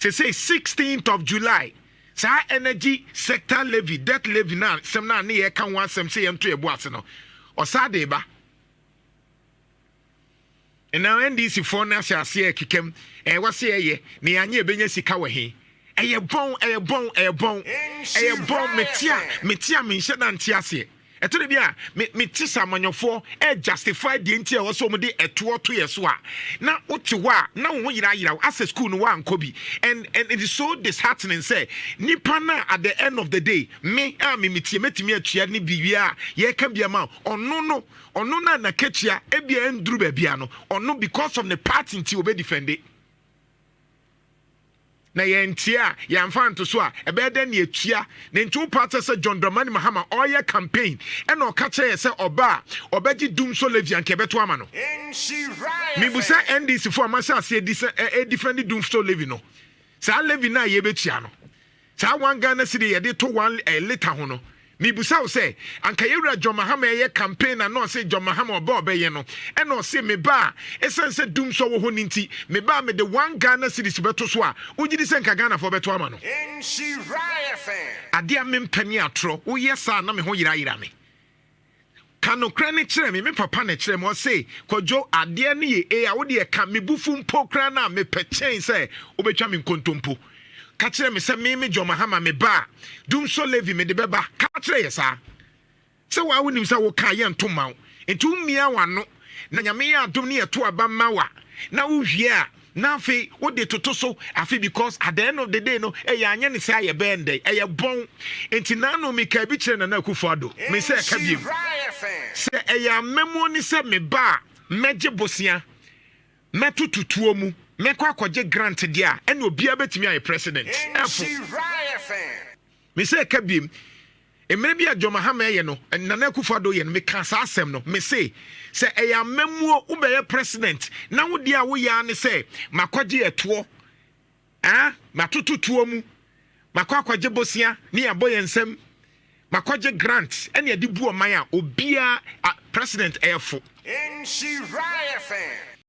Sese 16th of July, saa energy sector levy, debt levy na sɛm na ne yɛka ho asɛm sɛ yɛnto yɛ bo ase no, ɔsaa de ba. Ɛna NDC foɔ no ahyɛ aseɛ kekam ɛwɔ sɛ yɛyɛ na yɛanyɛ ɛbɛnya sika wɔ he. Ɛyɛ bɔn, ɛyɛ bɔn, ɛyɛ bɔn, ɛyɛ bɔn. Mete a menhyɛ da nte aseɛ. Ɛtɔ de bi a mete sɛ amanyɔfoɔ ɛ justify deɛ nti a ɛwɔ sɛ wɔde ɛtoɔ to yɛ so a, na wote hɔ a na wo ho yerayera wo asɛ school no woankɔ bi, and it is so disheartening sɛ nipa no at the end of the day, me a me metie mɛtumi atua ne biribi a yɛka bi ama ɔno no, ɔno no a nakatua ebia ɛnduru baabi a no, ɔno because of the party nti obɛ defend na yɛntie a yɛamfa nto so a, ɛbɛyɛ dɛ ne atua ne. Nti wo pa kyɛ sɛ John Dramani Mahama ɔyɛ campaign ɛna ɔka kyerɛ yɛ sɛ ɔba a ɔbɛgye dumsɔ levy, anka ɛbɛto ama no. Mibusa NDC fo a mahyɛ aseɛ di sɛ ɛ defend dumsɔ levy no, saa levy no a yɛbɛtua no, saa 1 Ghana cedi yɛde to 1 litre ho no, mibusa wo sɛ anka yɛwura John Mahama ɛyɛ campaign na ɔse John Mahama ɔba ɔbɛyɛ no, ɛna ɔse me ba a, ɛsiane sɛ dumsɔ wɔ hɔ no nti, me ba a mede 1 Ghana cedis bɛto so a, wogye di sɛ nka Ghanafoɔ bɛto ama no? Adeɛ a mempɛ ne atorɔ. Woyɛ saa na me ho yerayera me. Ka nokorɛ no kyerɛ me. Me papa na kyerɛ me, ɔse, "Kwadwo, adeɛ no yɛ e a wodeɛ ka me bufu mpo koraa no a mepɛ kyɛn sɛ wobɛtwa me nkontompo. Ka kyerɛ me sɛ me John Mahama me ba a, dumsɔ levy mede bɛba. Ka kyerɛ yɛ saa sɛ waa wonim sɛ woka yɛ nto ma wo, nti wommia w'ano na Nyame yɛ adom ne yɛto aba ma wa na wowie a, na afei wode toto so afei, because at the end of the day no, ɛyɛ anyɛ ne sɛ ayɛ bɛn dɛn. Ɛyɛ bɔn. Nti naano meka bi kyerɛ Nana Akufo Addo, me sɛ ɛka biem sɛ ɛyɛ amammuo ne sɛ me ba a mɛgye bosea, mɛto tutuo mu, mɛkɔ akɔgye grant deɛ a, ɛne obiara bɛtumi ayɛ president. Ɛfo me sɛ ɛka biem, mmerɛ bi a John Mahama ɛyɛ no, Nana Akufo Addo yɛ no, meka saa asɛm no. Me se sɛ ɛyɛ amammuo wobɛyɛ president na wodeɛ a woyɛ ne sɛ makɔgye ɛtoɔ, ah, matoto tuo mu, makɔ akɔgye bosea ne yɛabɔ yɛn nsam, makɔgye grant ɛne yɛde bu ɔman a, obiara president ɛyɛ fo.